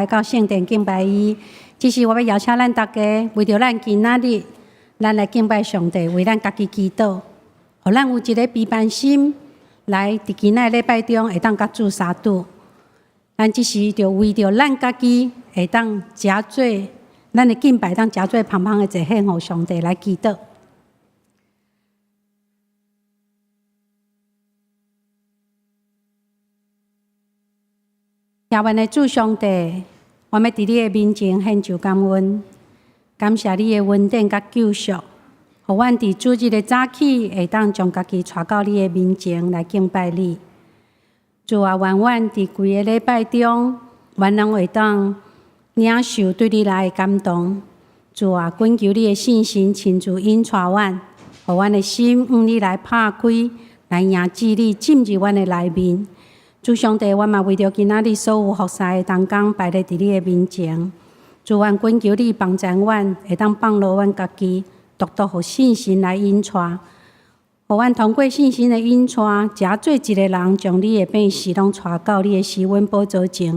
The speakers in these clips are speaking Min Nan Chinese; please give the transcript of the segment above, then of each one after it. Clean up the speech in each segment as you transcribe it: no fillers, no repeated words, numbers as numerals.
來到聖殿敬拜伊。只是我欲邀請咱逐家，為著咱今仔日，咱來敬拜上帝，為咱家己祈禱，予咱有一个備辦心，來佇今仔禮拜中會當佮主相拄。咱這時就為著咱家己會當誠做，咱的敬拜當誠做芳芳的祭獻予上帝來祈禱。慈愛的主上帝，我欲佇你的面前獻上感恩，感謝你的恩典佮救贖，予阮佇主日的早起會當將家己帶到你的面前來敬拜你。主啊，願阮佇規个禮拜中，阮攏會當領受對你來的感動。主啊，懇求你的聖神親自引帶阮，予阮的心向你來拍開，來迎接你進入阮的內面。主上帝，阮嘛為著今仔日所有服侍的同工擺佇你的面前。主，阮懇求你幫助阮，會當放落阮家己，獨獨予聖神來引帶，予阮通過聖神的引帶，誠做一个人將你的百姓攏帶到你的施恩寶座前，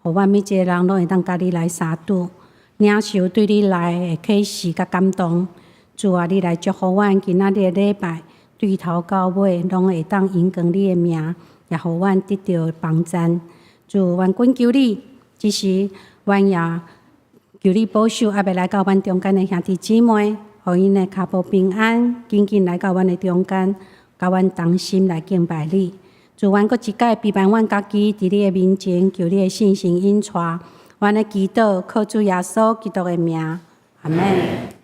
予阮每一个人攏會當佮你來相拄，領受對你來的啟示佮感動。主啊，你來祝福阮今仔日的禮拜，對頭到尾攏會當榮光你的名。也予阮得著幫贊。主，阮懇求你，這時阮也求你保守，猶未來到阮中間的兄弟姊妹，予𪜶的跤步平安，緊緊來到阮的中間，佮阮同心來敬拜你。主，阮閣一擺備辦阮家己，佇你的面前，求你的聖神引帶。阮的祈禱，靠主耶穌基督的名，阿們。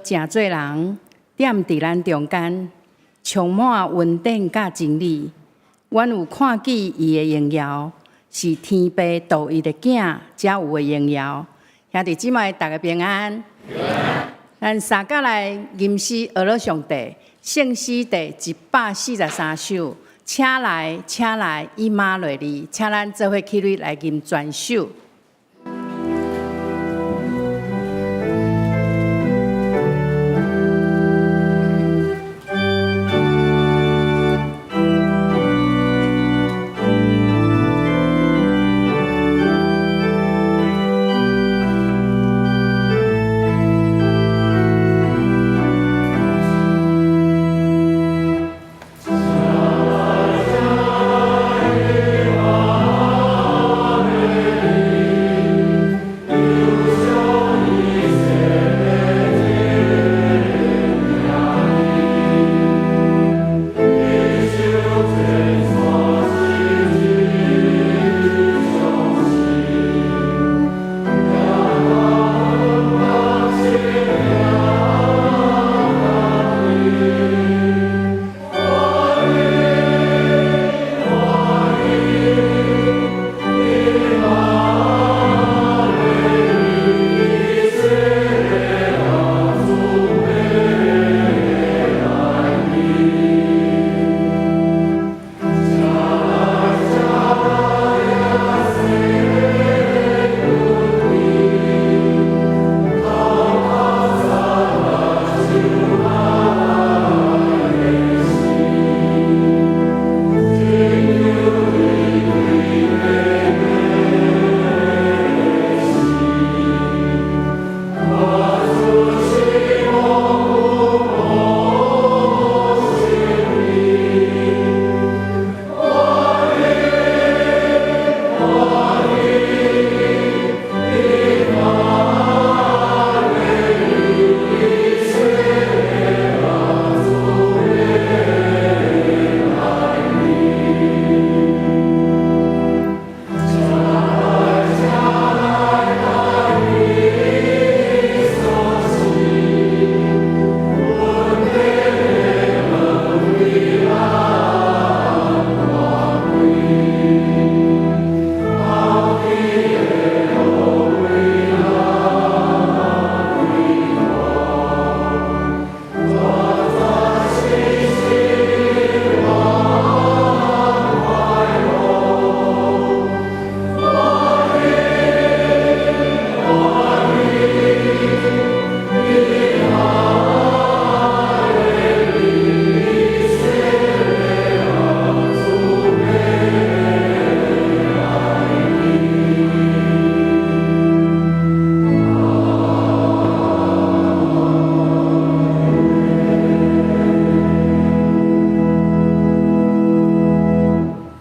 成做人，踮佇咱中間，充滿恩典佮真理。阮有看見伊的榮耀，是天父獨一的囝才有的榮耀。兄弟姊妹，逐家平安。咱三佮來吟詩阿樂上帝，聖詩第143首，請來，請來，以馬內利，請咱做伙起立來吟全首。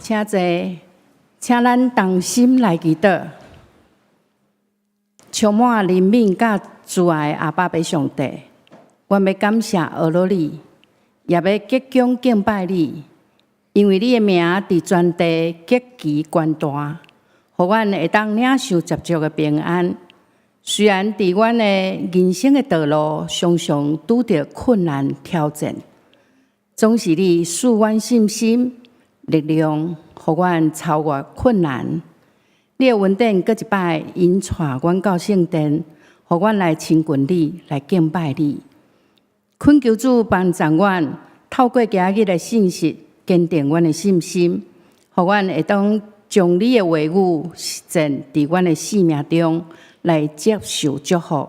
請坐，請咱同心來祈禱，充滿憐憫佮慈愛阿爸父上帝，阮欲感謝阿樂你，也欲鞠躬敬拜你，因為你的名佇全地極其懸大，予阮會當領受十足的平安。雖然佇阮的人生的道路常常拄著困難挑戰，總是你賜阮信心、力量，予阮超越困難。你的恩典閣一擺引帶阮到聖殿，予阮來親近你，來敬拜你。懇求主幫助阮，透過今日的信息，堅定阮的信心，予阮會當將你的話語實踐佇阮的生命中，來接受祝福，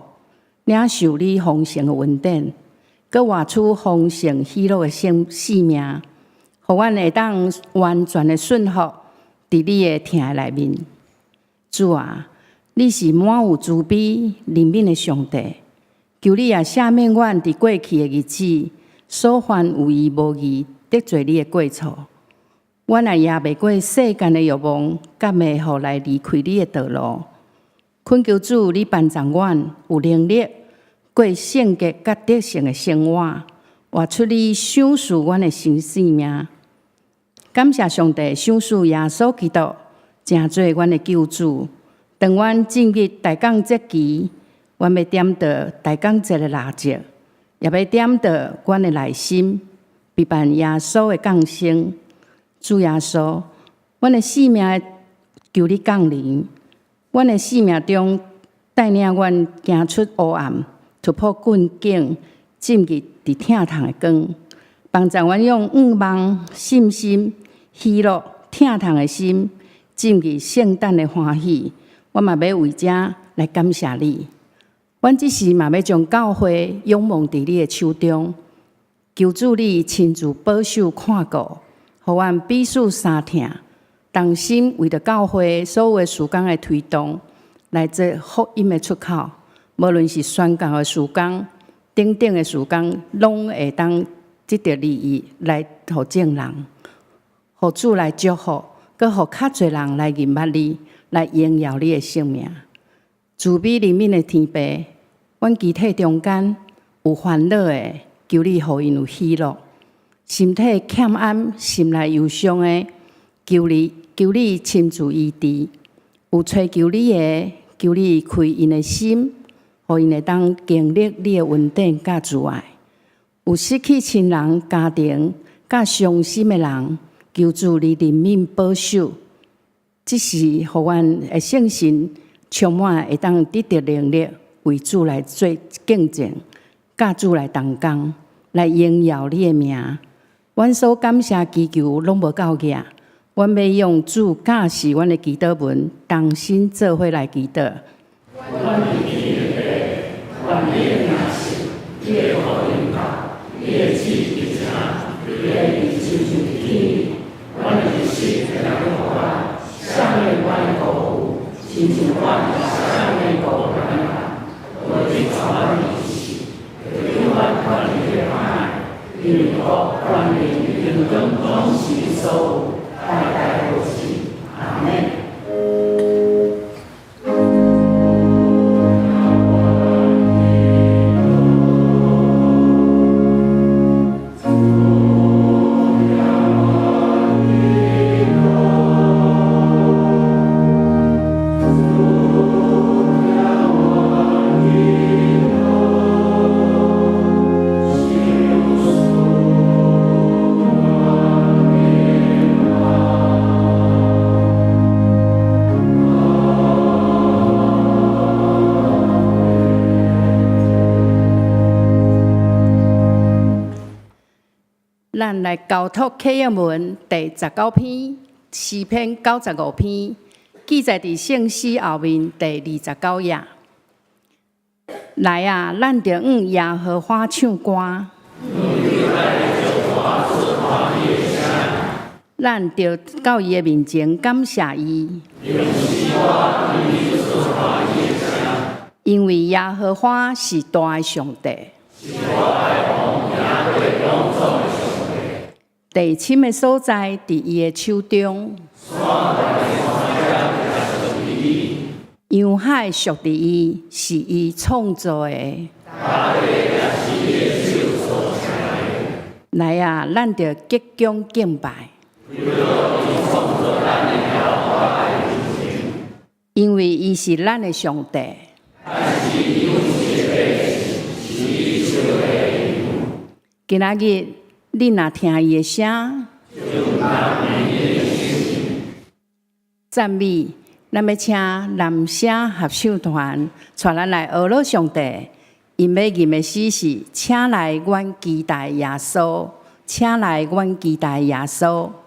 領受你豐盛的恩典，閣活出豐盛喜樂的生命，予阮會當完全的順服佇你的疼內面。主啊，你是滿有慈悲憐憫的上帝，求你也赦免阮佇過去的日子所犯有意無意得罪你的過錯。阮也贏袂過世間的欲望，佮迷惑來離開你的道路。懇求主，你幫助阮有能力過聖潔佮得勝的生活，活出你賞賜阮的新生命。感謝上帝賞賜耶穌基督，成做阮的救主。當阮進入大降節期，阮欲點著大降節的蠟燭，也欲點著阮的內心，盼望耶穌的降生。主耶穌，阮的性命求你降臨，阮的生命中帶領阮行出黑暗，突破困境，進入佇疼痛的光，幫助阮用向望、信心、喜樂、疼痛的心，進入聖誕的歡喜。我嘛欲為這來感謝你。阮這時嘛欲將教會仰望佇你的手中，求主你親自保守看顧，予阮彼此相疼，同心為著教會所有的事工的推動，來做福音的出口。無論是宣教的事工，等等的事工，攏會當得著利益來予眾人，予主來祝福，閣予較濟人來認捌你，來榮耀你的聖名。慈悲憐憫的天父，阮肢體中間有煩惱的，求你予𪜶有喜樂；身體欠安、心內憂傷的，求你親自醫治；有揣求你的，求你開𪜶的心，予𪜶會當經歷你的恩典佮慈愛。有失去親人、家庭佮傷心的人，求主你憐憫保守。這時，予阮的聖神充滿，會當得著能力，為主來做見證，佮主來同工，來榮耀你的名。阮所感謝祈求攏無夠額，阮欲用主教示阮的祈禱文，同心做伙來祈禱。阮佇天的父，願你的名聖，你的國臨到，你的旨意成，你的義親像佇天。阮的日食今日予阮，赦免阮的過犯，親像阮赦免過犯的人。無去帶阮入試，救阮脫離歹，因為國、權柄、榮光攏是你所有，代代無止。阿們。咱來交託啟應文第19篇，詩篇95篇，記載佇聖詩後面第29頁。來啊，咱著向耶和華唱歌。咱著到伊的面前感謝伊。因為耶和華是大的上帝。地深的所在，佇伊的手中。洋海屬佇伊，是伊創造的。來啊，咱著鞠躬敬拜。因為伊是咱的上帝。今仔日，你若聽伊的聲，讚美，咱欲請男聲合唱團帶咱來呵咾上帝。𪜶欲吟的詩是：請來，阮期待耶穌；請來，阮期待耶穌。請來，阮期待。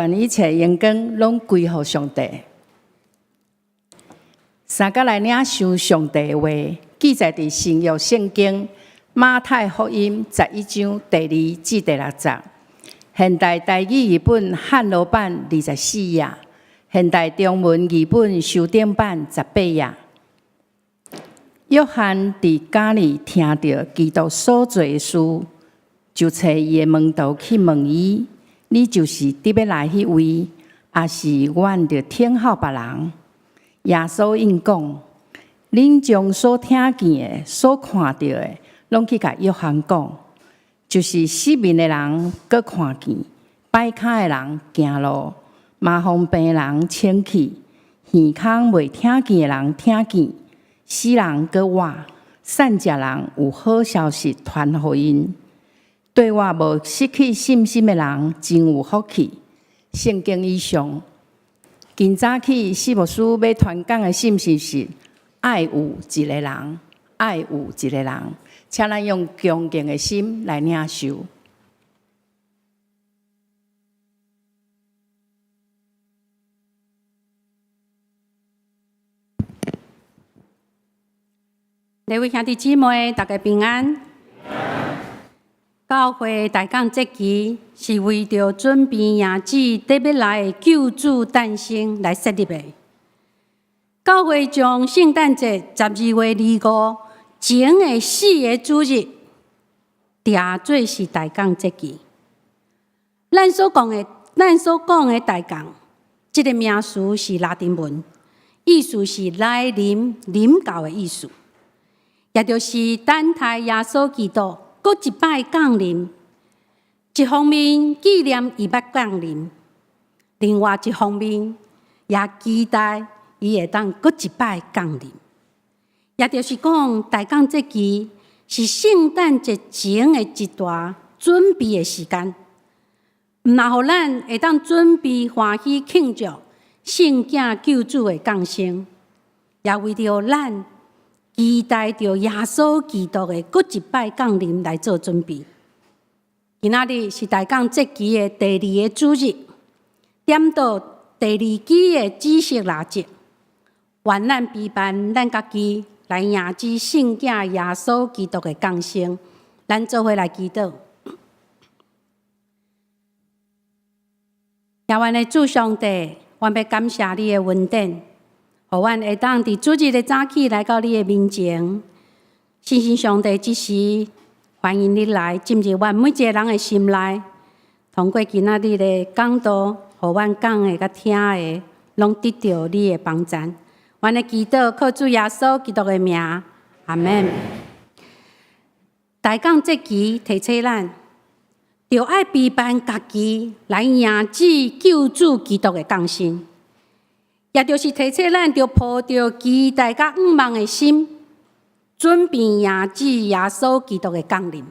願一切榮光攏歸予上帝。三佮來領受上帝的話，記載佇新約聖經馬太福音11章第2至第6節，現代台語譯本漢羅版24頁，現代中文譯本修訂版18頁。約翰佇監裡聽著基督所做的事，就揣伊的門徒去問伊：你就是得欲來彼位，抑是阮著等候別人？耶穌應講：恁將所聽見的、所看著的，攏去共約翰講，就是失明的人閣看見，跛跤的人行路，麻風病的人清氣，耳空袂聽見的人聽見，死人閣活，散疾人有好消息傳予𪜶。對我無失去信心的人，真有福氣。聖經以上，今早起施牧師欲傳講的信息是：愛有一个人，愛有一个人，請咱用恭敬的心來領受。各位兄弟姊妹，大家平安。教會大降節期是為著準備迎接得欲來的救主誕生來設立的。教會將聖誕節12月25前的四个主日，定做是大降節期。咱所講的大降，這个名詞是拉丁文，意思是來臨、臨到的意思，也就是等待耶穌基督閣一擺降臨。一方面紀念伊欲降臨，另外一方面也期待伊會當閣一擺降臨。也就是講，大降節期是聖誕節前的一段準備的時間，毋但予咱會當準備歡喜慶祝聖囝救主的降生，也為著咱期待著耶穌基督的閣一擺降臨來做準備。今仔日是大降節期的第二个主日，點著第二支的紫色蠟燭，願咱陪伴咱家己來迎接聖囝耶穌基督的降生。咱做伙來祈禱。夜晚的主上帝，阮欲感謝你的恩典，予阮會當佇主日的早起來到你的面前。聖神上帝，這時歡迎你來進入阮每一个人的心內，通過今仔日的講道，予阮講的佮聽的，攏得著你的幫贊。阮的祈禱靠主耶穌基督的名，阿們。大降節期提醒咱，著愛備辦家己來迎接救主基督的降生，也就是提醒咱，著抱著期待佮向望的心，準備迎接耶穌基督的降臨。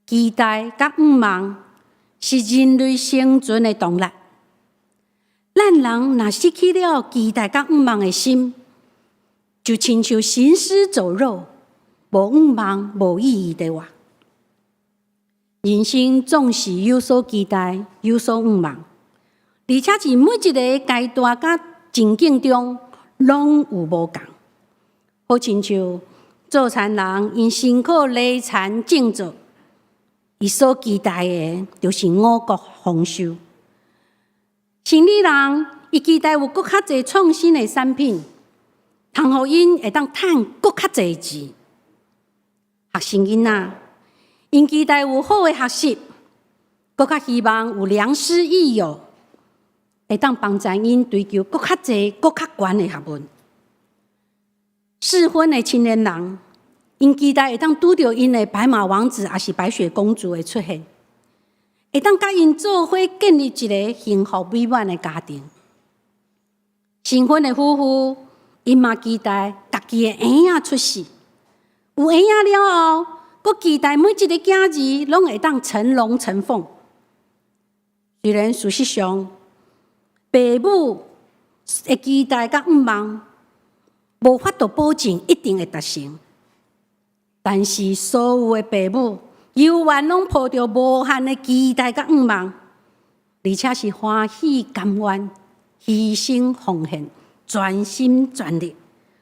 期待佮向望是人類生存的動力。咱人若失去了期待佮向望的心，就親像行屍走肉，無向望、無意義的活。人生總是有所期待、有所向望，而且佇每一个階段佮情境中，攏有無仝。好親像做田人，𪜶辛苦犁田種作，伊所期待的，就是五穀豐收。生理人，伊期待有閣較濟創新的產品，通予𪜶會當趁閣較濟錢。學生囡仔，𪜶期待有好的學習，閣較希望有良師益友，會當幫助𪜶追求閣較濟、閣較懸的學問。適婚的青年人，𪜶期待會當拄著𪜶的白馬王子，抑是白雪公主的出現，會當佮𪜶做伙建立一个幸福美滿的家庭。新婚的夫婦，𪜶嘛期待家己的嬰仔出世，有嬰仔了後，閣期待每一个囝兒攏會當成龍成鳳。雖然事實上，父母的期待佮向望，無法度保證一定會達成，但是所有的父母，猶原攏抱著無限的期待佮向望，而且是歡喜甘願、犧牲奉獻、全心全力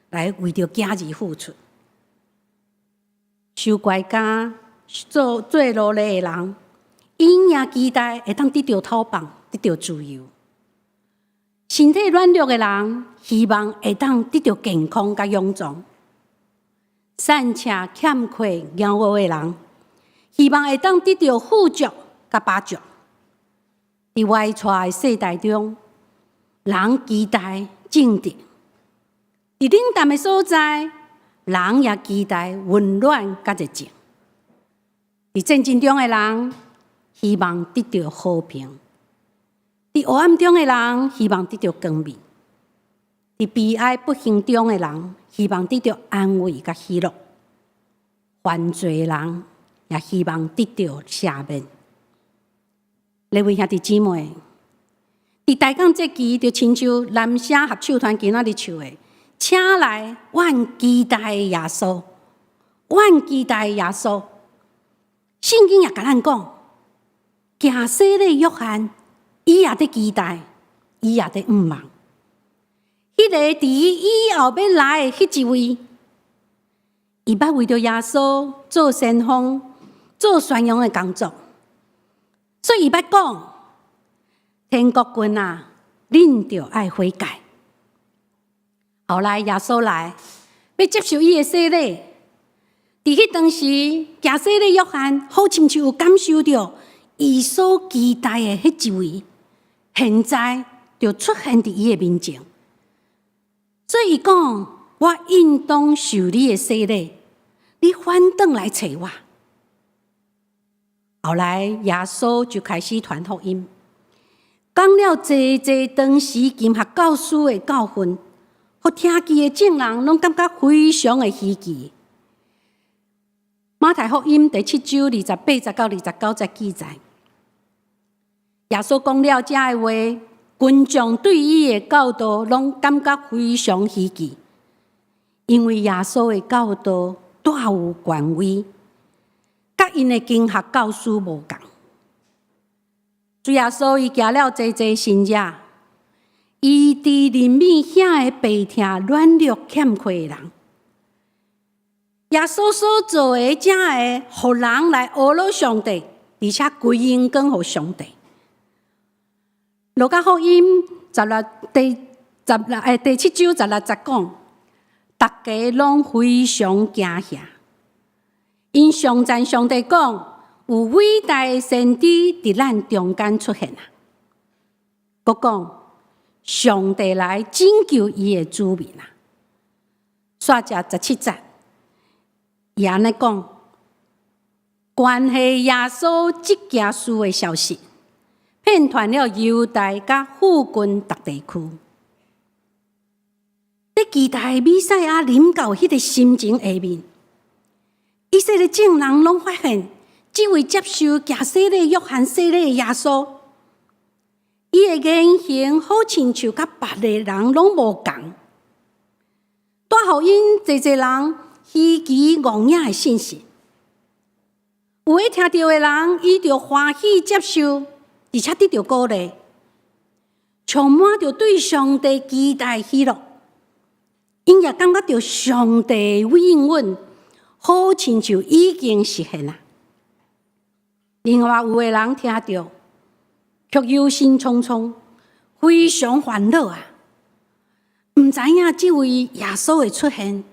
來為著囝兒付出。受拐家做做奴隸的人，𪜶也期待會當得著討放，得著自由。身體軟弱的人，希望會當得著健康佮勇壯。散赤欠缺飢餓的人，希望會當得著富足佮飽足。佇歪錯的世代中，人期待正直；佇冷淡的所在，人也期待溫暖佮熱情。佇戰爭中的人，希望得著和平；佇黑暗中的人，希望得著光明；佇悲哀不幸中的人，希望得著安慰佮喜樂；犯罪的人也希望得著赦免。各位兄弟姊妹，佇大港節期，就親像南聲合唱團今仔日唱的，請來阮期待的耶穌，阮期待的耶穌。聖經也共咱講，行洗禮約翰，伊也佇期待，伊也佇向望。彼个佇伊以後欲來的彼一位，伊捌為著耶穌做先鋒、做宣揚的工作，所以伊捌講：天國近啊，恁著愛悔改。後來耶穌來，欲接受伊的洗禮。佇彼當時，行洗禮約翰好親像有感受著，伊所期待的彼一位，現在就出現佇伊的面前。所以伊講：我應當受你的洗禮，你反轉來揣我。後來耶穌就開始傳福音，講了濟濟當時經學教師的教訓，予聽見的眾人攏感覺非常的稀奇。馬太福音第七章28節到29節記載，耶穌講了這个話，群眾對伊的教導攏感覺非常稀奇，因為耶穌的教導帶有權威，佮𪜶的經學教師無仝。主耶穌伊行了濟濟神跡，醫治憐憫遐个病痛軟弱欠缺的人。耶穌所做的，才會予人來呵咾上帝，而且歸榮光予上帝。路加福音十六第十六欸第七章十六節講，逐家攏非常驚嚇，𪜶頌讚上帝講，有偉大的先知佇咱中間出現啊！閣講上帝來拯救伊的子民啊！煞節17節，伊按呢講，關係耶穌這件事的消息，遍傳了猶太佮附近逐地區。佇期待彌賽亞臨到彼个心情下面，以色列眾人攏發現，這位接受行洗禮約翰洗禮的耶穌，伊的言行好親像佮別个人攏無仝，帶予𪜶濟濟人稀奇戇影的信息。有的聽著的人，伊就歡喜接受，而且得著鼓勵，充滿著對上帝期待喜樂。𪜶也感覺著上帝的應允，好親像已經實現啦。另外有的人聽著，卻憂心忡忡，非常煩惱啊！毋知影這位耶穌的出現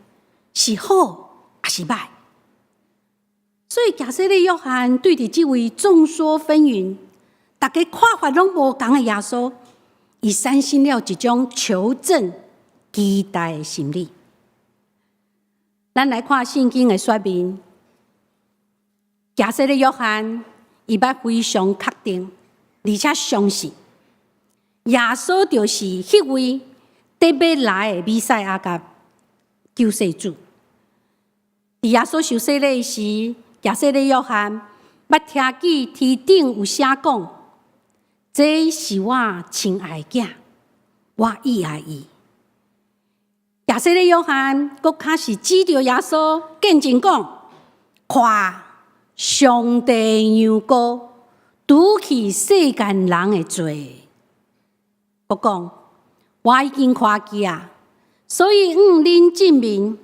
是好抑是䆀。所以，行洗禮約翰對著這位眾說紛紜、逐家看法攏無仝的耶穌，伊產生了一種求證、期待的心理。咱來看聖經的說明，行洗禮約翰，伊捌非常確定，而且相信耶穌就是彼位得欲來的彌賽亞佮救世主。佇耶穌受洗禮時，行洗禮約翰捌聽見天頂有聲講：這是我親愛的囝，我喜愛伊。行洗禮約翰閣較是指著耶穌見證講：看，上帝羊羔，除去世間人的罪。閣講，我已經看見啊，所以向恁證明，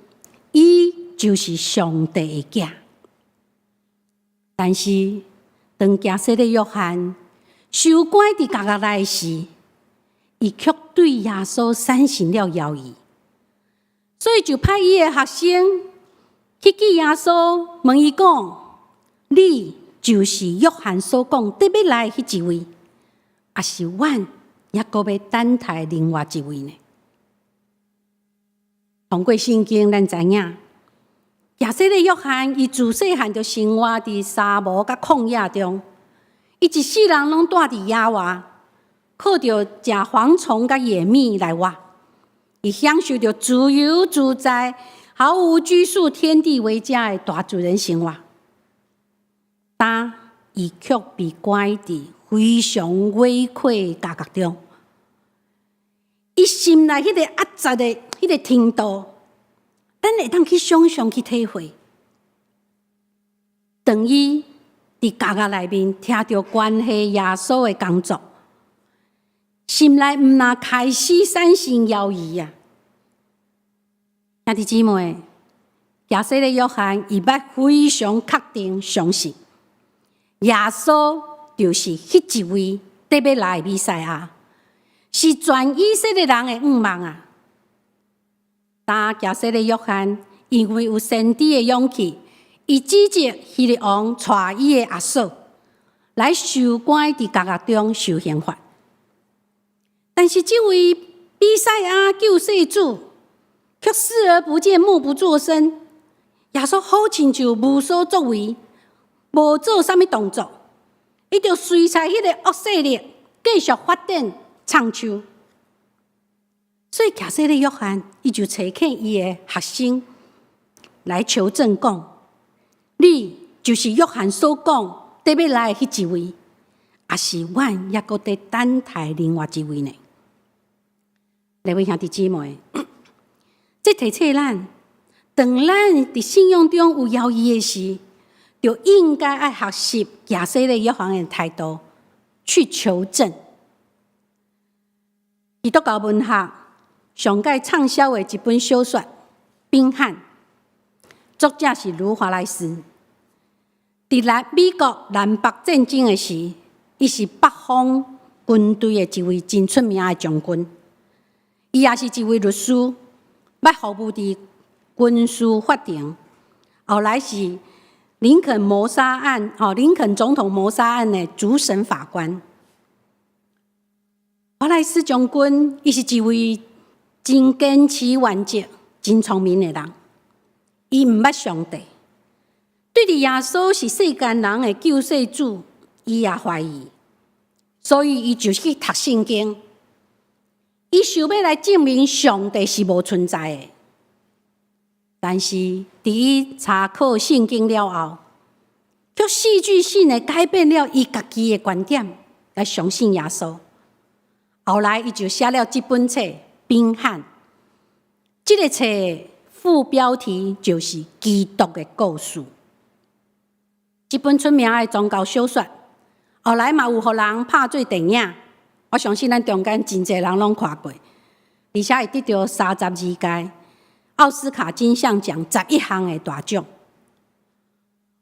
伊就是上帝的囝。但是當驚洗禮約翰受關佇監獄內時，伊卻對耶穌產生了猶疑，所以就派伊的學生去見耶穌，問伊講：你就是約翰所講得欲來的彼一位，抑是阮猶閣欲等待另外一位呢？通過聖經，咱知影，驚洗禮約翰伊自細漢就生活佇沙漠佮曠野中，伊一世人攏蹛佇野外，靠著食蝗蟲佮野蜜來活。伊享受著自由自在、毫無拘束、天地為家的大自然生活。但伊卻被關佇非常偉闊的監獄中，伊心內彼個壓抑的彼個程度，咱會當去想象去體會。當伊佇監獄內面聽著關係耶穌的工作，心內毋但開始產生猶疑啊！兄弟姊妹，驚洗禮約翰伊捌非常確定相信耶穌就是彼一位得欲來的彌賽亞，是全以色列人的向望啊！但驚洗禮約翰因為有先知的勇氣，伊指責希律王帶伊的阿嫂來受關佇監獄中受刑罰。但是這位彌賽亞救世主卻視而不見，默不作聲。耶穌好親像無所作為，無做啥物動作，伊就隨採彼個惡勢力繼續發展創樹。所以，驚洗禮約翰，伊就差遣伊的學生來求證講：你就是約翰所講得欲來的彼一位，抑是阮猶閣得等待另外一位呢？各位兄弟姊妹，這提醒咱，當咱佇信仰中有猶疑的時，就應該愛學習驚洗禮約翰的態度去求證。基督教文學上蓋暢銷的一本小說《賓漢》，作者是盧華萊斯。佇南美國南北戰爭的時，伊是北方軍隊的一位真出名的將軍。伊也是一位律師，捌服務佇軍事法庭。後來是林肯謀殺案，哦，林肯總統謀殺案的主審法官。華萊斯將軍，伊是一位真堅持原則、真聰明的人。伊毋捌上帝，對著耶穌是世間人的救世主，伊也懷疑，所以伊就去讀聖經。伊想欲來證明上帝是無存在的，但是佇伊查考聖經了後，卻戲劇性的改變了伊家己的觀點，來相信耶穌。後來，伊就寫了這本冊《賓漢》，這个冊副標題就是《基督的故事》。這本出名的宗教小說，後來嘛有予人拍做電影。我相信咱中間真濟人攏看過，而且伊得著32屆奧斯卡金像獎11項的大獎。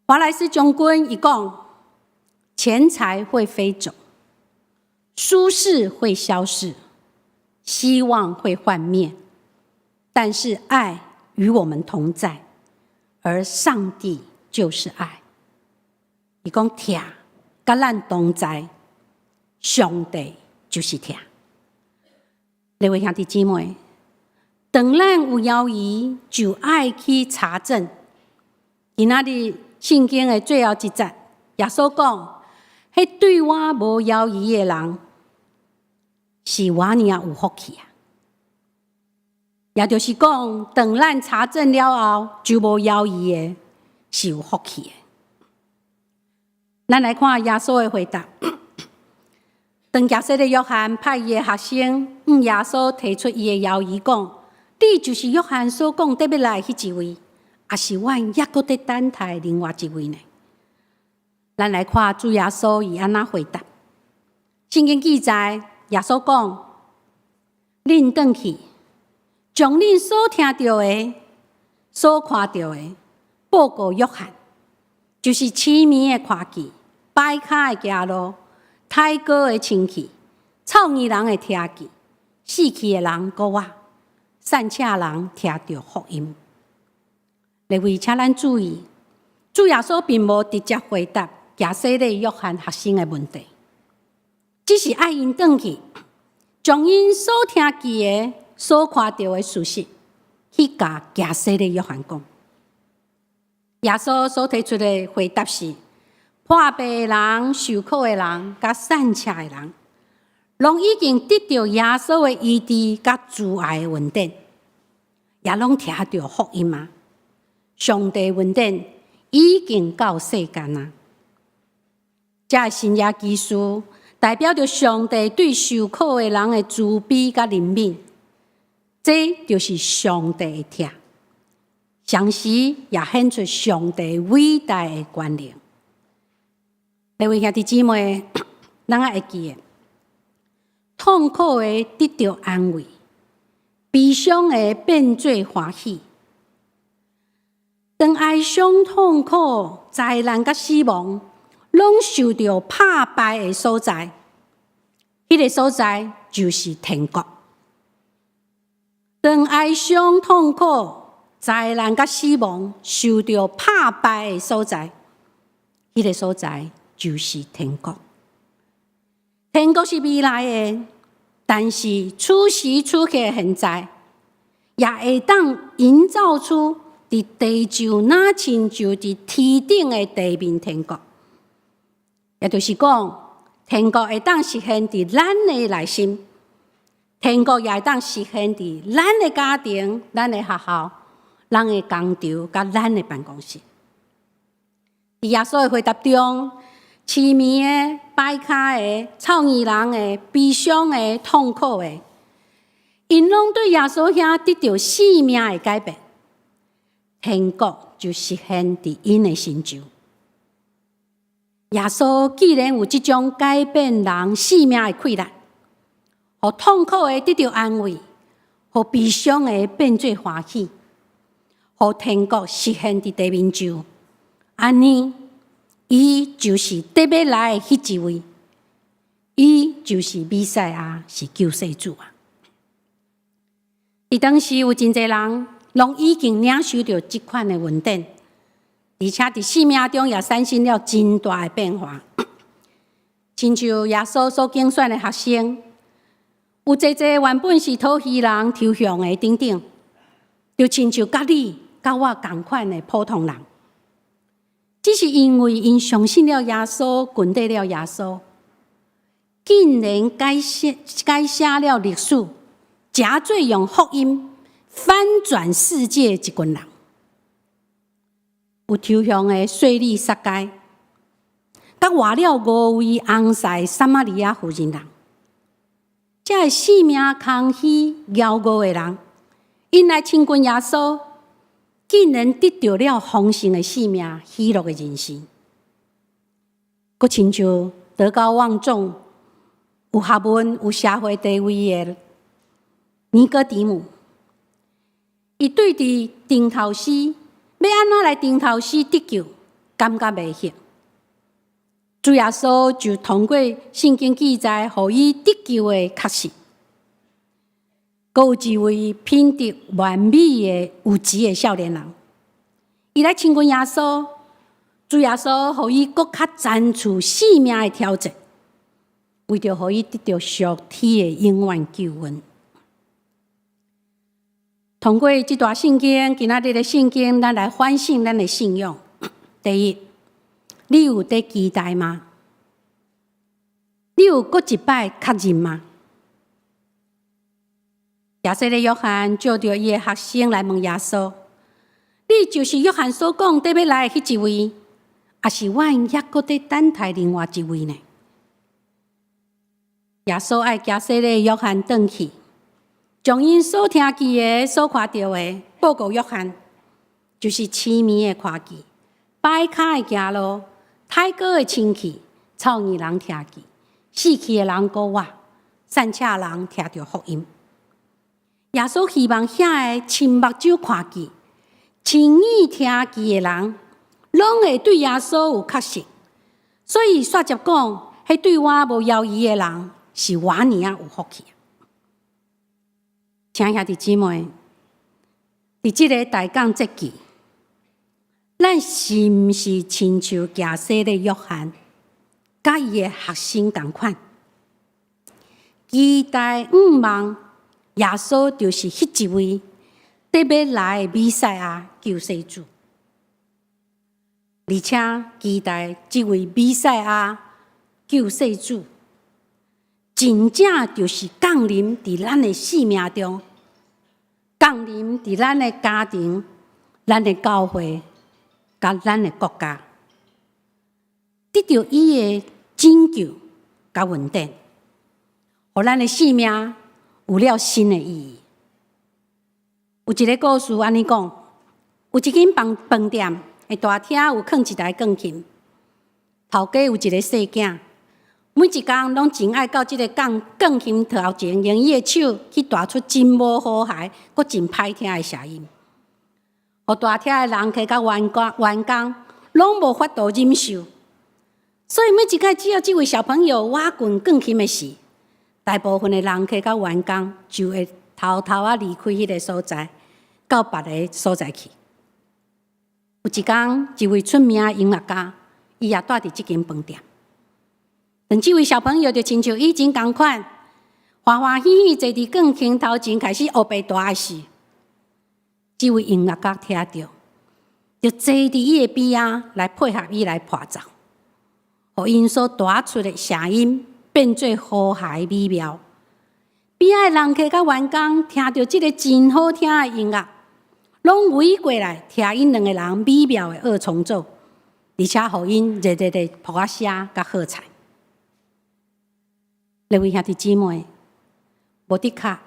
華萊斯將軍伊講：錢財會飛走，舒適會消逝，希望會幻滅，但是愛與我們同在，而上帝就是愛。伊講疼，佮咱同在，上帝就是疼。各位兄弟姊妹，當咱有猶疑，就愛去查證。今仔日聖經的最後一節，耶穌講：彼對我無猶疑的人，是偌爾有福氣啊！也就是講，當咱查證了後，就無猶疑的，是有福氣的。咱來看耶穌的回答。當驚洗禮約翰派伊的學生向耶穌提出伊的猶疑，講：你就是約翰所講得欲來彼一位，抑是阮猶閣得等待另外一位呢？咱來看主耶穌伊按怎回答。聖經記載，耶穌講：恁轉去，將恁所聽著的、所看著的，報告約翰，就是痴迷的看見、跛跤的行路、癩瘳的清氣、臭耳人會聽見、死去的人復活、散赤人聽著福音。列位，請咱注意，主耶穌並無直接回答行洗禮約翰學生的問題，只是愛𪜶轉去，將𪜶所聽見的、所看著的事實，去共行洗禮約翰講。耶穌所提出的回答是：破病的人、受苦的人、佮散赤的人，攏已經得著耶穌的醫治佮慈愛的恩典，也攏聽著福音啊！上帝恩典已經到世間啊！這个神蹟奇事代表著上帝對受苦的人的慈悲佮憐憫，這就是上帝的疼，同時也顯出上帝偉大的權能。各位兄弟姊妹，咱愛會記得，痛苦的得著安慰，悲傷的變做歡喜。當哀傷、痛苦、災難佮死亡，攏受著拍敗的所在，彼個所在就是天國。當哀傷、痛苦、災難佮死亡受著拍敗的所在，彼個所在就是天國。天國是未來的，但是此時此刻現在，也會當營造出佇地上若親像佇天頂的地面天國。也就是講，天國會當實現佇咱的內心，天國也會當實現佇咱的家庭、咱的學校、咱的工廠、佮咱的辦公室。佇耶穌的回答中，痴迷的、跛跤的、臭耳人的、悲傷的、痛苦的，𪜶攏對耶穌遐得著生命的改變，天國就實現佇𪜶的身上。耶穌既然有這種改變人生命的氣力，予痛苦的得著安慰，予悲傷的變做歡喜，予天國實現佇地面上，按呢，伊就是得欲來的彼一位，伊就是彌賽亞，是救世主啊！佇當時有真濟人，攏已經領受著這款的恩典，而且佇生命中也產生了真大的變化。親像耶穌所揀選的學生，有濟濟原本是討魚人、抽象的等等，就親像佮你、佮我仝款的普通人，只是因為𪜶相信了耶穌，跟綴了耶穌，竟然改寫了歷史，誠做用福音翻轉世界的一群人。有抽象的稅吏撒該，佮活了五位翁婿的撒瑪利亞婦人，這个生命空虛、驕傲的人，𪜶來親近耶穌，竟然得著了豐盛的生命、喜樂的人生。閣親像德高望重、有學問、有社會地位的尼哥底母，伊對佇定頭詩欲按怎來定頭詩得救，感覺袂曉。主耶穌就通過聖經記載，予伊得救的確實。閣有一位品德完美的有錢的少年人，伊來親近耶穌，主耶穌予伊閣較層次生命的挑戰，為著予伊得著屬天的永遠救恩。通過這段聖經，今仔日的聖經，咱來反省咱的信仰。第一，你有佇期待嗎？你有閣一擺確認嗎？施洗約翰召著伊的學生來問耶穌：你就是約翰所講得欲來的彼一位，抑是阮猶閣佇等待另外一位呢？耶穌愛施洗約翰轉去，將𪜶所聽見的、所看著的報告約翰，就是痴迷的看見、跛跤的行路、太高的清氣，臭耳人聽見；死去的人閣活，散赤人聽著福音。耶穌希望遐个親目睭看見、親耳聽見的人，攏會對耶穌有確信。所以煞接講，彼對我無猶豫的人，是偌爾仔有福氣。親愛兄弟姊妹，佇這个大降節期，咱是毋是親像行洗禮約翰，佮伊的學生仝款，期待向望耶穌就是彼一位得欲來的彌賽亞救世主，而且期待這位彌賽亞救世主，真正就是降臨佇咱的生命中，降臨佇咱的家庭、咱的教會、佮咱的國家，得著伊的拯救佮恩典，予咱的生命有了新的意義。有一个故事按呢講，有一間飯飯店的大廳有囥一台鋼琴，頭家有一个細囝，每一工攏真愛到這个鋼鋼琴頭前，用伊的手去彈出真無和諧、閣真歹聽的聲音，予大廳的人客佮員工員工攏無法度忍受。所以每一擺只要這位小朋友倚近鋼琴的時，大部分的人客佮員工就會偷偷仔離開彼个所在，到別个所在去。有一工，一位出名的音樂家，伊也蹛佇這間飯店。當這位小朋友就親像以前仝款，歡歡喜喜坐佇鋼琴頭前開始烏白彈的時，這位音樂家聽著，就坐佇伊的邊仔來配合伊來伴奏，予𪜶所彈出的聲音變做和諧美妙。邊仔的人客佮員工聽著這个真好聽的音樂，攏圍過來聽𪜶兩个人美妙的二重奏，而且予𪜶熱烈的拍聲佮喝彩。各位兄弟姊妹，無的確，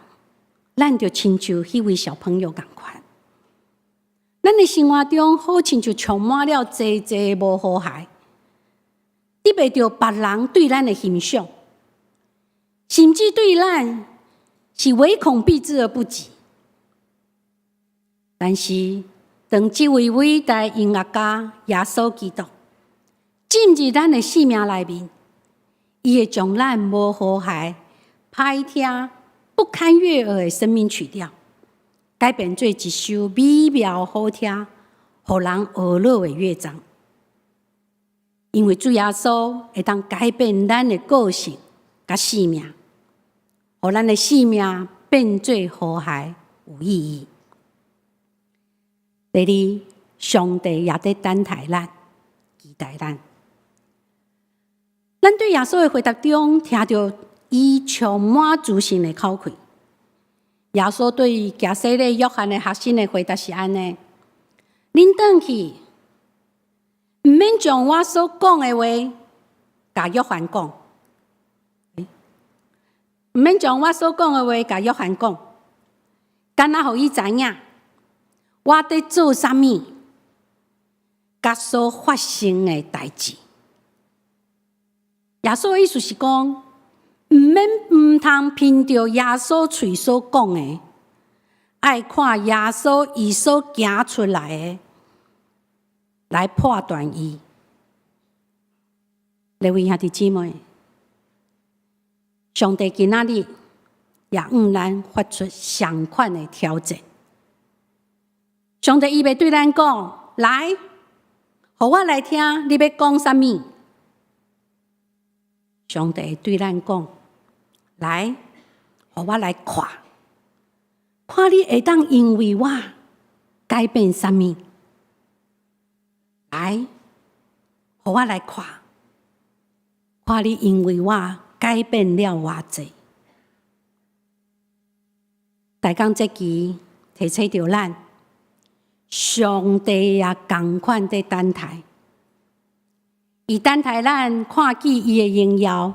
咱就親像彼位小朋友仝款，咱的生活中好親像充滿了濟濟無和諧，得袂著別人對咱的欣賞，甚至對咱是唯恐避之而不及。但是，當這位偉大音樂家耶穌基督進入咱的生命內面，伊會將咱無和諧、歹聽、不堪悅耳的生命曲調，改變做一首美妙好聽、予人呵咾的樂章。因為主耶穌會當改變咱的個性佮生命，予咱的生命變做和諧有意義。第二，上帝也佇等待咱，期待咱。咱對耶穌的回答中，聽著伊充滿自信的口氣。耶穌對行洗禮約翰的學生的回答是按呢：恁轉去，毋免將我所講的話，共約翰講。毋免將我所講的話，共約翰講，干焦予伊知影，我佇做啥物，佮所發生的代誌。耶穌的意思是講，毋免毋通憑著耶穌喙所講的，愛看耶穌伊所行出來的來判斷伊。各位兄弟姊妹，上帝今仔日也向咱發出相款的挑戰。上帝伊欲對咱講：來，予我來聽，你欲講啥物？上帝對咱講：來，予我來看，看你會當因為我改變啥物？來，予我來看，看你因為我改變了偌濟。大江這期提醒著咱，上帝也仝款佇等待，伊等待咱看見伊的榮耀，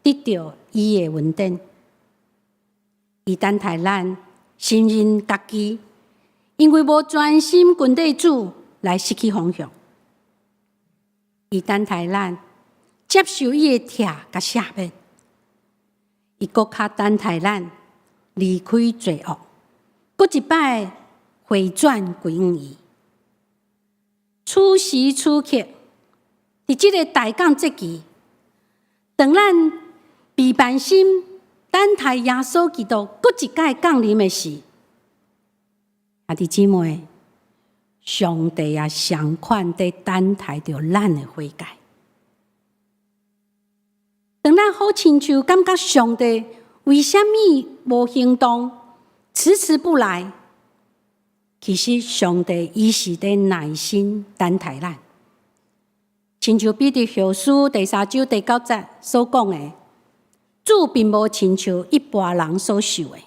得著伊的恩典。伊等待咱承認家己，因為無專心跟綴主來失去方向。伊等待咱接受伊的疼佮赦免，伊閣較等待咱離開罪惡，閣一擺回轉歸向伊。此時此刻，佇這个大降節期，當咱備辦心等待耶穌基督閣一擺降臨的時，兄弟姊妹，上帝也相款佇等待著咱的悔改。當咱好親像感覺上帝為啥物無行動，遲遲不來？其實上帝伊是佇耐心等待咱。親像彼得後書第三章第九節所講的，主並無親像一般人所想的，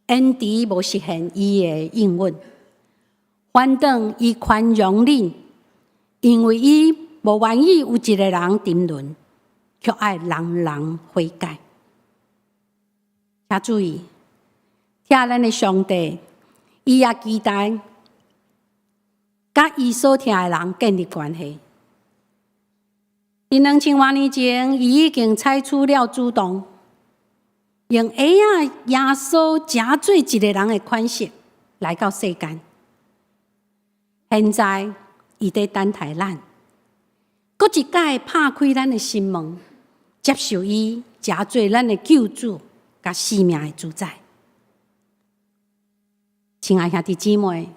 延遲無實現伊的應允，反轉伊寬容恁，因為伊無願意有一个人沉淪，卻愛人人悔改。請注意，疼咱的上帝，伊也期待佮伊所疼的人建立關係。佇2000多年前，伊已經採取了主動，用嬰仔耶穌成做一个人的款式來到世間。現在，伊佇等待咱，閣一擺拍開咱的心門，接受伊成做咱的救主佮生命的主宰。親愛兄弟姊妹，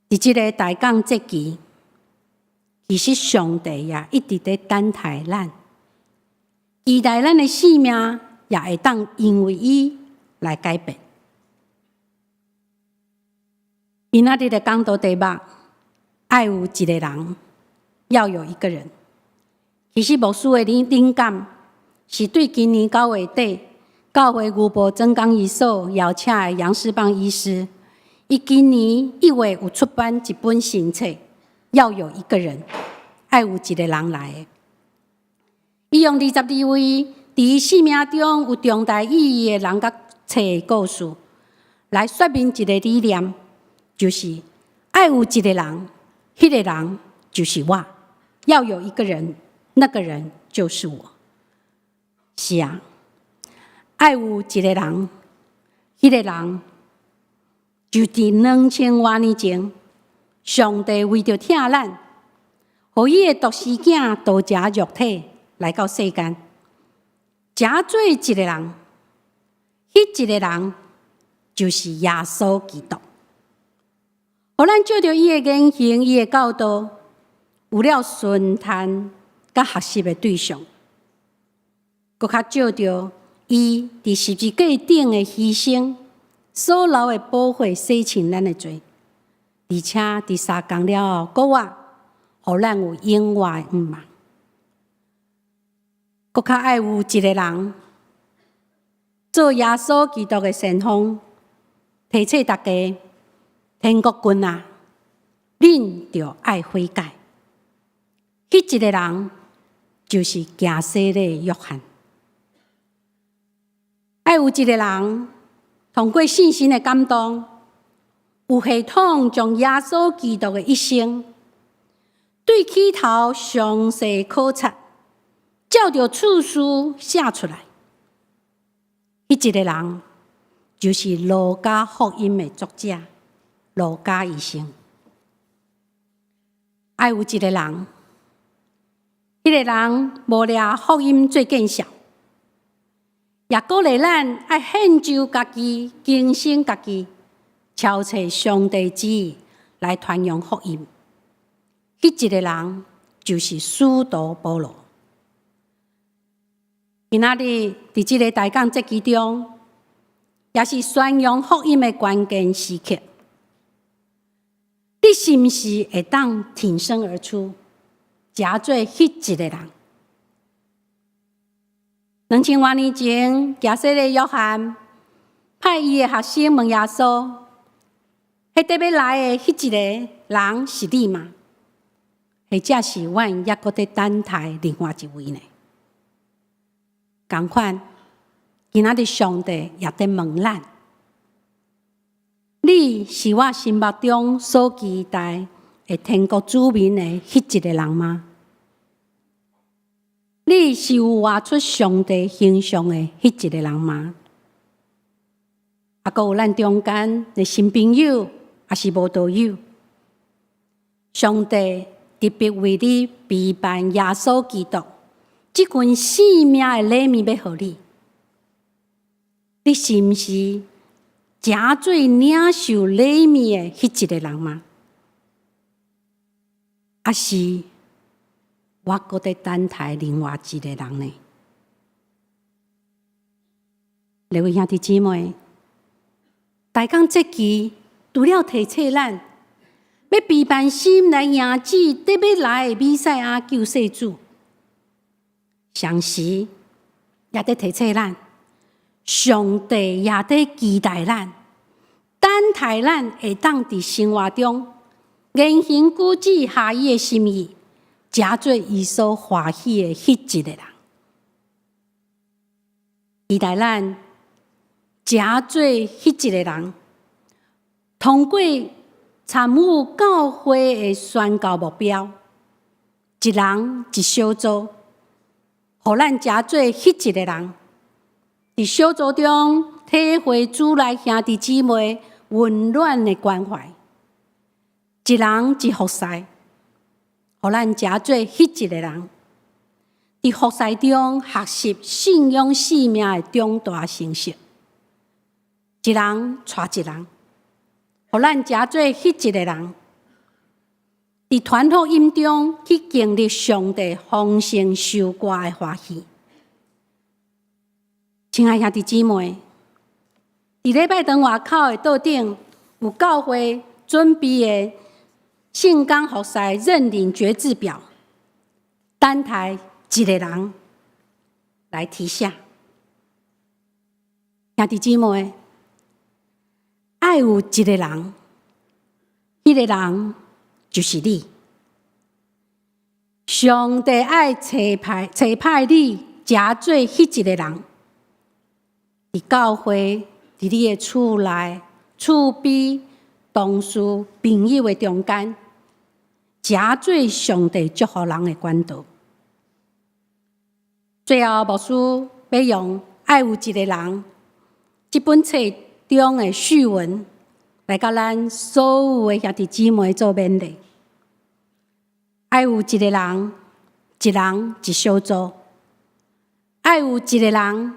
佇這个大降節期，其實上帝也一直佇等待咱，期待咱的生命也會當因為伊來改變。今仔日的講道題目，愛有一个人，要有一個人。其實牧師的靈感是對今年9月底教會牛埔專工醫所邀請的楊世邦醫師，伊今年1月有出版一本新冊。要有一個人，愛有一个人來的。伊用22位佇伊生命中有重大意義的人佮冊的故事，來說明一个理念，就是愛有一个人，彼个人就是我。要有一個人，那個人就是我。是啊，愛有一个人，彼个人就佇2000多年前，上帝為著疼咱，予伊的獨生囝道成肉體來到世間，成做一个人，彼一个人就是耶穌基督。予咱照著伊的言行、伊的教導，有了順從佮學習的對象，閣較照著伊佇十字架頂的犧牲所流的寶血洗清咱的罪，而且佇3工了後復活，予咱有永活的盼望。閣較愛有一个人做耶穌基督的先鋒，提醒大家：天國近啊，恁著愛悔改。彼一个人就是行洗禮約翰。愛有一个人通過聖神的感動，有系統將耶穌基督的一生對起頭詳細考察，照著次序寫出來。彼一个人就是路加福音的作者路加醫生。愛有一个人，彼个人無掠福音做見笑，也鼓勵咱愛獻上家己，更新家己，超揣上帝旨意來傳揚福音。彼一个人就是使徒保羅。今仔日佇這个大降節期中，也是宣揚福音的關鍵時刻。你是毋是會當挺身而出，成做彼一个人？2000多年前，行洗禮約翰派伊的學生問耶穌：彼個欲來的彼一个人是你嗎？或者是阮猶閣佇等待另外一位呢？仝款，今仔日上帝也佇問咱：你是我心目中所期待的天國子民的彼一个人嗎？你是有活出上帝形象的彼一个人嗎？啊，閣有咱中間的新朋友，抑是慕道友，上帝特別為你備辦耶穌基督這份生命的禮物欲予你，你是毋是成做領受禮物的彼一个人嗎？抑是我閣佇等待另外一个人呢？各位兄弟姊妹，大江節期除了提醒咱欲備辦心來迎接欲來的彌賽亞救世主，同時也佇提醒咱，上帝也佇期待咱，等待咱會當佇生活中言行舉止合伊的心意，成做伊所歡喜的彼一个人。期待咱成做彼一个人，通過參與教會的宣教目標，一人一小組，予咱成做彼一个人，佇小組中體會主內兄弟姊妹溫暖的關懷。一人一服侍，予咱成做彼一个人，佇服侍中學習信仰生命的重大成熟。一人帶一人，予咱成做彼一个人，佇傳福音中去經歷上帝豐盛收割的歡喜。親愛兄弟姊妹，佇禮拜堂外口的桌頂有教會準備的聖工服侍認領決志表，等待一个人來填寫。兄弟姊妹，愛有一个人，彼个人就是你。上帝愛差派你，成做彼一个人，佇教會，佇你的厝內、厝邊、同事、朋友的中間，成做上帝祝福人的管道。最後，牧師欲用《愛有一个人》這本冊中的序文，來佮咱所有的兄弟姊妹做勉勵。愛有一个人，一人一小組；愛有一个人，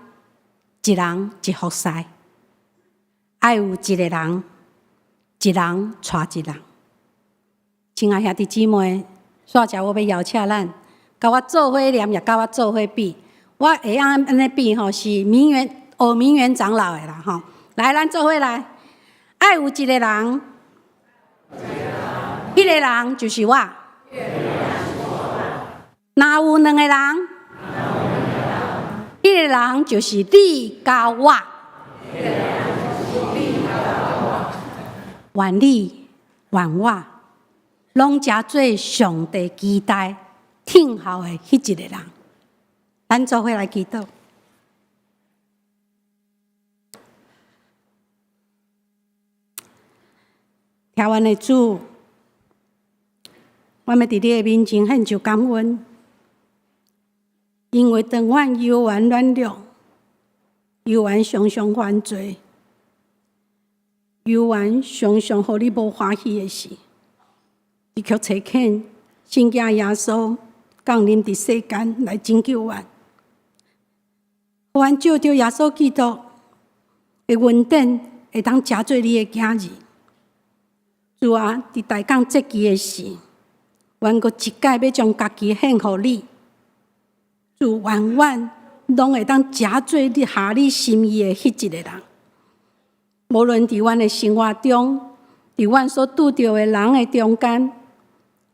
一人一服侍；愛有一个人，一人帶一人。親愛兄弟姊妹，煞只我欲邀請咱，共我做伙念，也共我做伙比。我會曉按呢比吼，是明源學明源長老的啦吼。來，咱做伙來。愛有一个人，彼个人就是我。若有兩个人，彼个人就是你佮我。願你，願我，攏成做上帝期待聽候的彼一个人。咱做伙來祈禱。疼阮的主，阮欲佇你的面前獻上感恩，因為當阮猶原軟弱，猶原常常犯罪，猶原常常予你無歡喜的時，你卻差遣聖子耶穌降臨佇世間來拯救阮，予阮藉著耶穌基督的恩典，會當成做你的囝兒。主啊，佇大江節期的時，阮閣一擺欲將家己獻予你。主，願阮攏會當成做你合你心意的彼一个人。無論佇阮的生活中，佇阮所拄著的人的中間，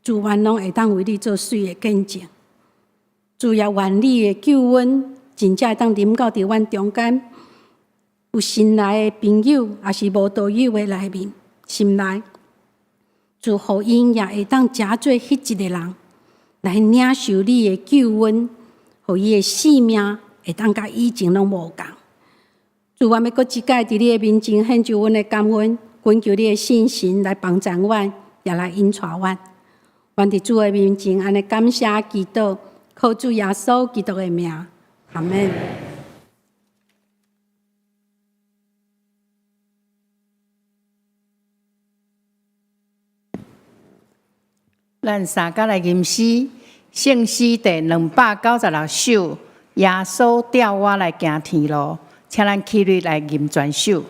主，阮攏會當為你做媠的見證。主也願你的救恩真正會當臨到佇阮中間，有新來的朋友，抑是慕道友的內面，心內。主，予𪜶也會當成做彼一个人，來領受你的救恩，予伊的生命會當佮以前攏無仝。主，阮欲閣一擺佇你的面前獻上阮的感恩，懇求你的聖神來幫贊阮，也來引帶阮。阮佇主的面前按呢感謝祈禱，靠主耶穌基督的名，阿們。咱三甲來吟詩，聖詩第296首，耶穌帶我來行天路，請咱起立來吟全首。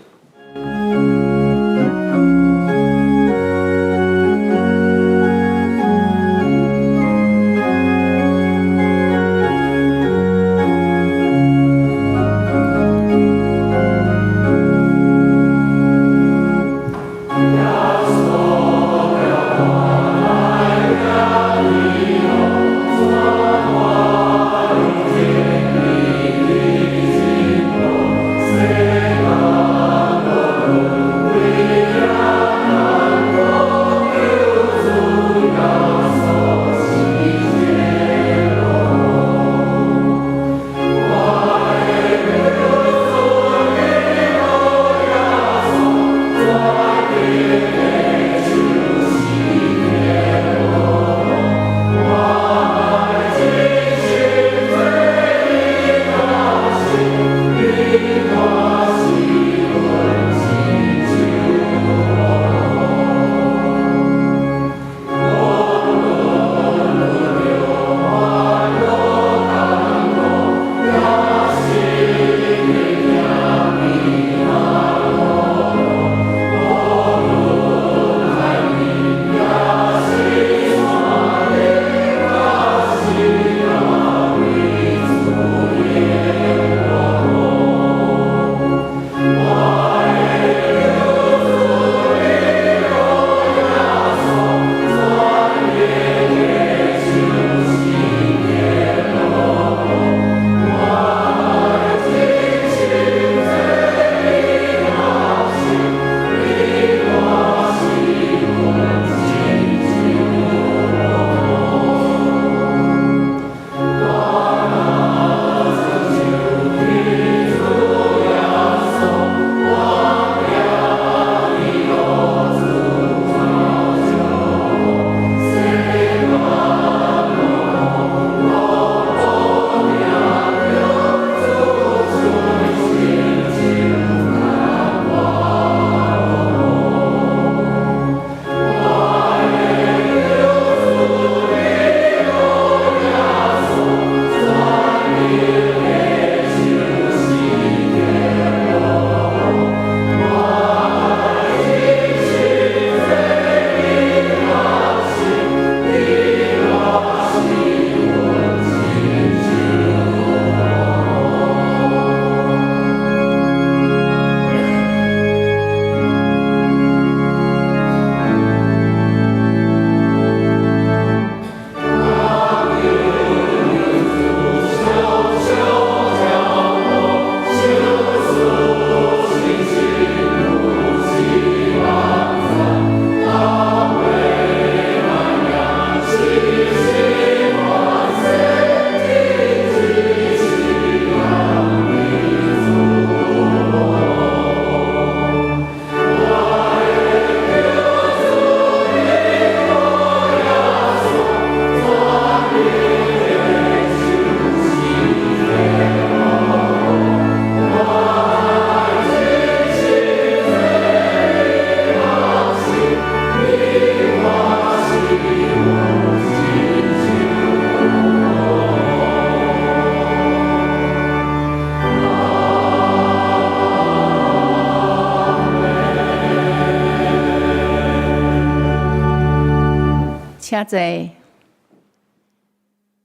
請坐。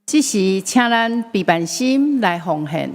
這時，請咱備辦心來奉獻。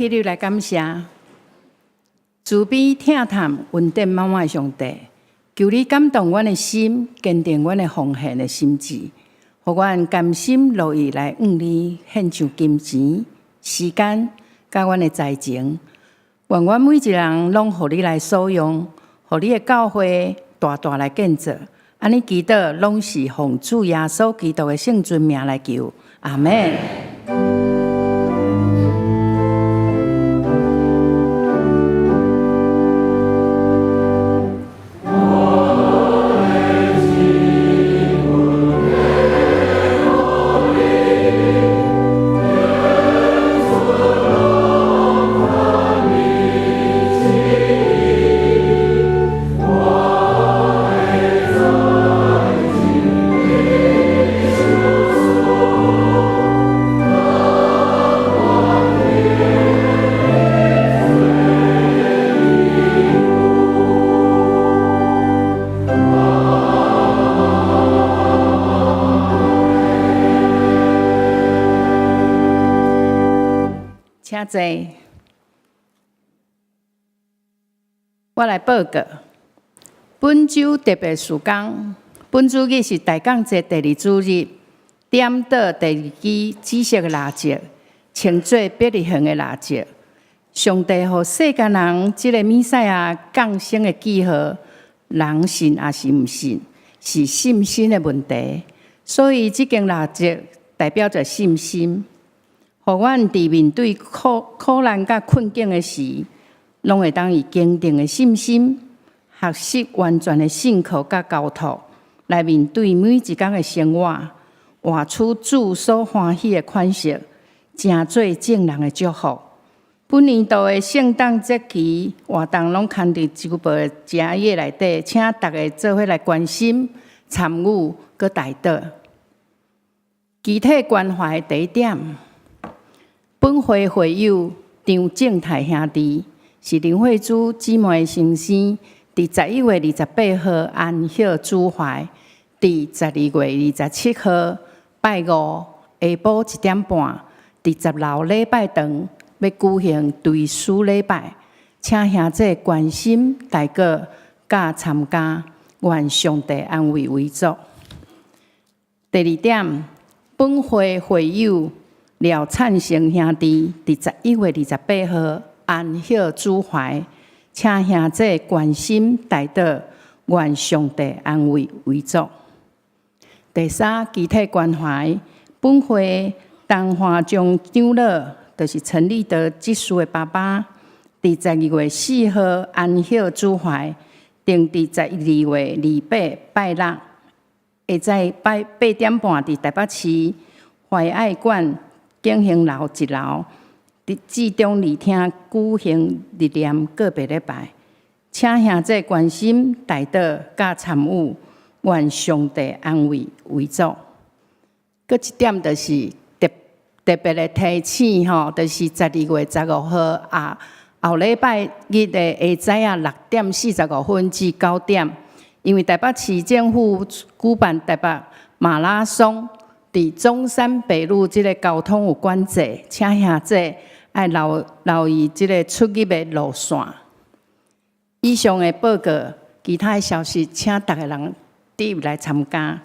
起立來感謝，慈悲疼疼恩典滿滿的上帝，求你感動阮的心，堅定阮的奉獻的心志，予阮甘心樂意來向你獻上金錢、時間、佮阮的才情。願阮每一人攏予你來所用，予你的教會大大來建造。按呢祈禱，攏是奉主耶穌基督的聖尊名來求，阿們。請坐。我來報告，本週特別事工，本主日是大降節第二主日，點燈第二支紫色的蠟燭，稱做伯利恆的蠟燭。上帝予世間人這個彌賽亞降生的記號，人信抑是毋信，是信心的問題。所以這根蠟燭代表著信心。予阮佇面對苦苦難佮困境的時，攏會當以堅定的信心、學習完全的信靠佮交託，來面對每一工的生活，活出主所歡喜的款式，成做眾人的祝福。本年度的聖誕節期活動攏刊佇週報的摺頁內底，請大家做伙來關心、參與、閣代禱。肢體關懷第一點。本會會友張正泰兄弟是林慧珠姊妹的先生，佇11月28號安息主懷，佇12月27號拜五下晡1點半，佇十樓禮拜堂欲舉行追思禮拜，請兄弟關心、代禱、佮參加，願上帝安慰遺族。第二點，本會會友廖燦成兄弟，佇11月28號安息主懷，請兄弟關心代禱，願上帝安慰遺族。第三，肢體關懷，本會陳華忠長老，就是陳立德執事的爸爸，佇12月4號安息主懷，定佇12月28拜六，下早拜8點半，佇台北市懷愛館景興樓一樓，佇至中二廳舉行日念告別禮拜，請兄弟關心、代禱、佮參與，願上帝安慰遺族。閣一點就是特特別的提醒吼，就是12月15號啊，後禮拜日的下早啊6點45分至9點，因為台北市政府舉辦台北馬拉松。佇中山北路這个交通有管制，請兄弟愛留留意這个出入的路線。以上的報告，其他的消息，請逐个人佇來參加。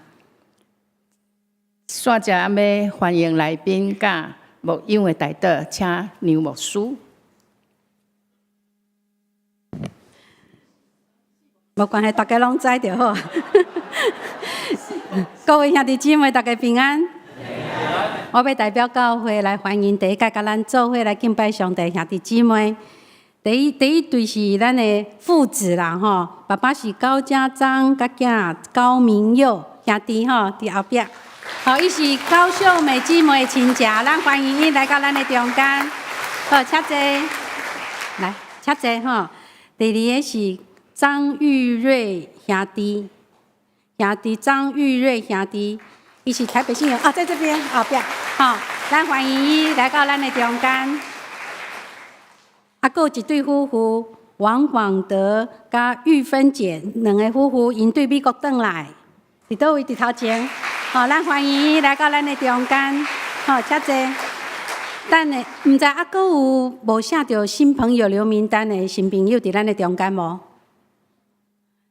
煞只欲歡迎來賓佮牧養的代禱，請梁牧師。無關係，大家攏知就好。各位兄弟姊妹，大家平安。我欲代表教會來歡迎第一屆佮咱做伙來敬拜上帝兄弟姊妹。第一第一對是咱的父子啦，吼，爸爸是高家章，佮囝高明佑兄弟吼，佇後壁。好，伊是高秀美姊妹的親戚，咱歡迎𪜶來到咱的中間。好，請坐，來，請坐吼。第二个是張玉瑞兄弟，兄弟張玉瑞兄弟，伊是台北信友啊，在這邊後壁，吼，咱歡迎𪜶來到咱的中間。啊，閣有一對夫婦，王廣德佮玉芬姐兩个夫婦，𪜶對美國轉來，佇佗位？佇頭前，吼，咱歡迎𪜶來到咱的中間，好，請坐。等下，毋知猶閣有無寫著新朋友留名單的新朋友佇咱的中間無？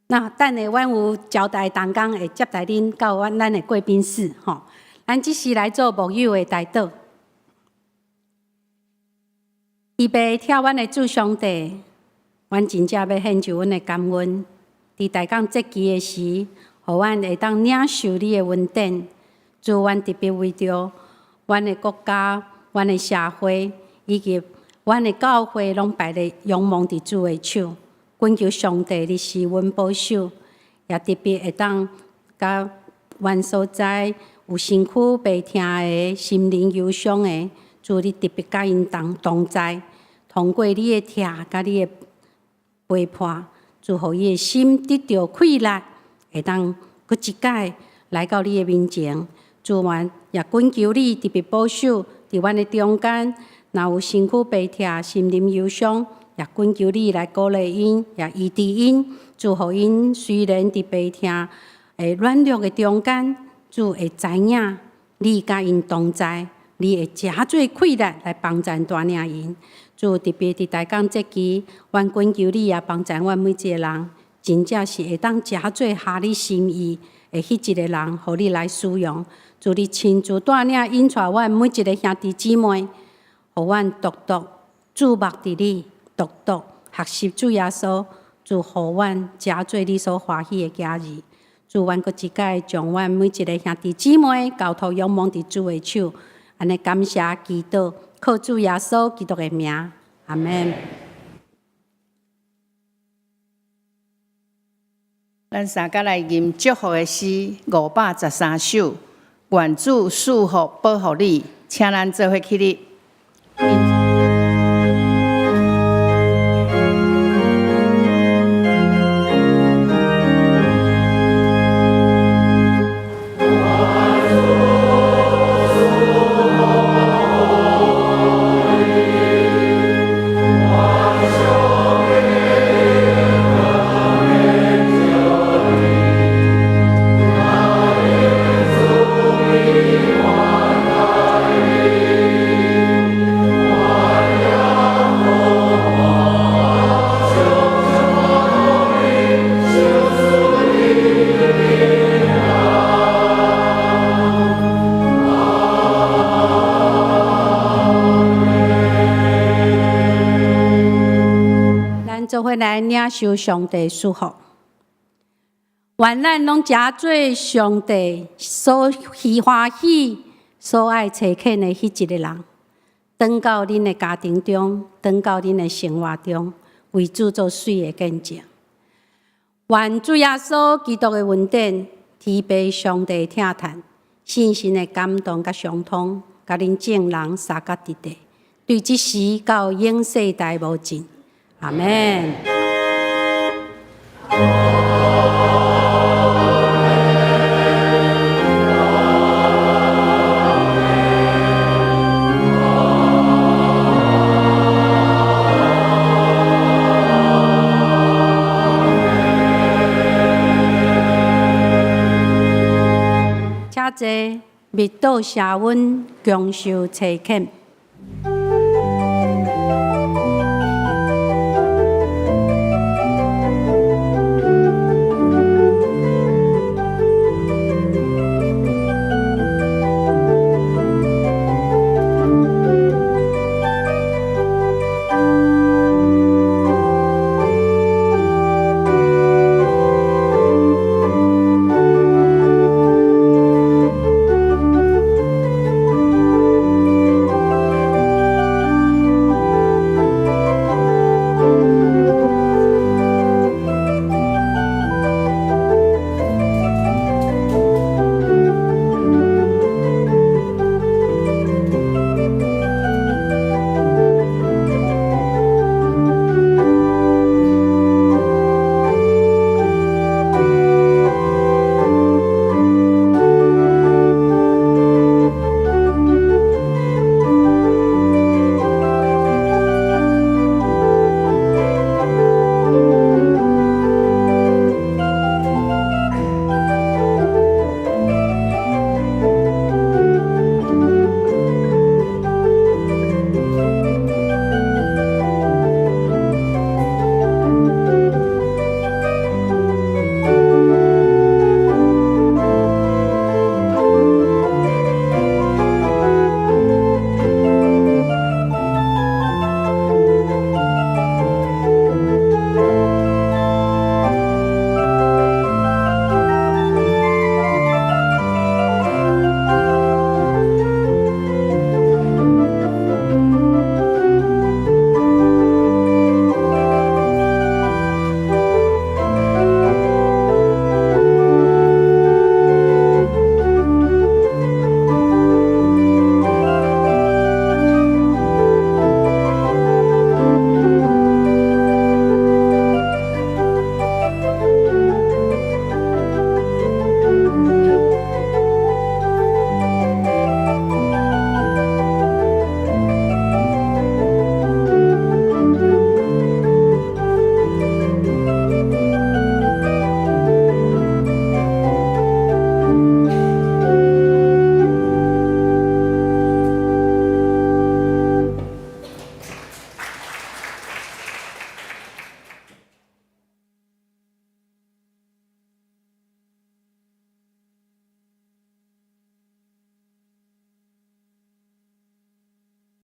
那等下，阮有招待同工會接待恁到阮咱的貴賓室吼。咱這時來做牧友的代禱，預備疼阮的主上帝，阮真正欲獻上阮的感恩。佇大港節期的時，予阮會當領受你的恩典。主，阮特別為著阮的國家、阮的社會以及阮的教會，攏擺咧仰望佇主的手，懇求上帝你施恩保守，也特別會當佮阮所在有身軀病疼的、心靈憂傷的，主你特別佮𪜶同在，通過你的疼佮你的陪伴，主予伊的心得著氣力，會當閣一擺來到你的面前。主，阮也懇求你特別保守佇阮的中間，若有身軀病疼、心靈憂傷，也懇求你來鼓勵𪜶，也醫治𪜶。主予𪜶雖然佇病疼、會軟弱的中間，主會知影你佮𪜶同在，你會誠濟氣力來幫贊帶領𪜶。主特別佇大港節期，阮懇求你也幫贊阮每一個人，真正是會當誠濟合你心意的彼一个人，予你來使用。主你親自帶領引帶阮每一个兄弟姊妹，予阮獨獨注目佇你，獨獨學習主耶穌，主予阮誠做你所歡喜的囝兒。主，阮閣一擺將阮每一个兄弟姊妹交託仰望佇主的手，按呢感謝祈禱，靠主耶穌基督的名，阿們。咱三個來吟祝福的詩513首，願主賜福保護你，請咱做伙起立。咱做伙來領受上帝祝福，願咱攏誠做上帝所喜歡喜、所愛差遣的彼一个人，轉到恁的家庭中，轉到恁的生活中，為主做媠的見證。願主耶穌基督的恩典、天父上帝的疼疼、聖神的感動佮相通，佮恁眾人相佮佇地，對這時到永世代無盡。阿們。請坐，默禱謝恩，共受差遣。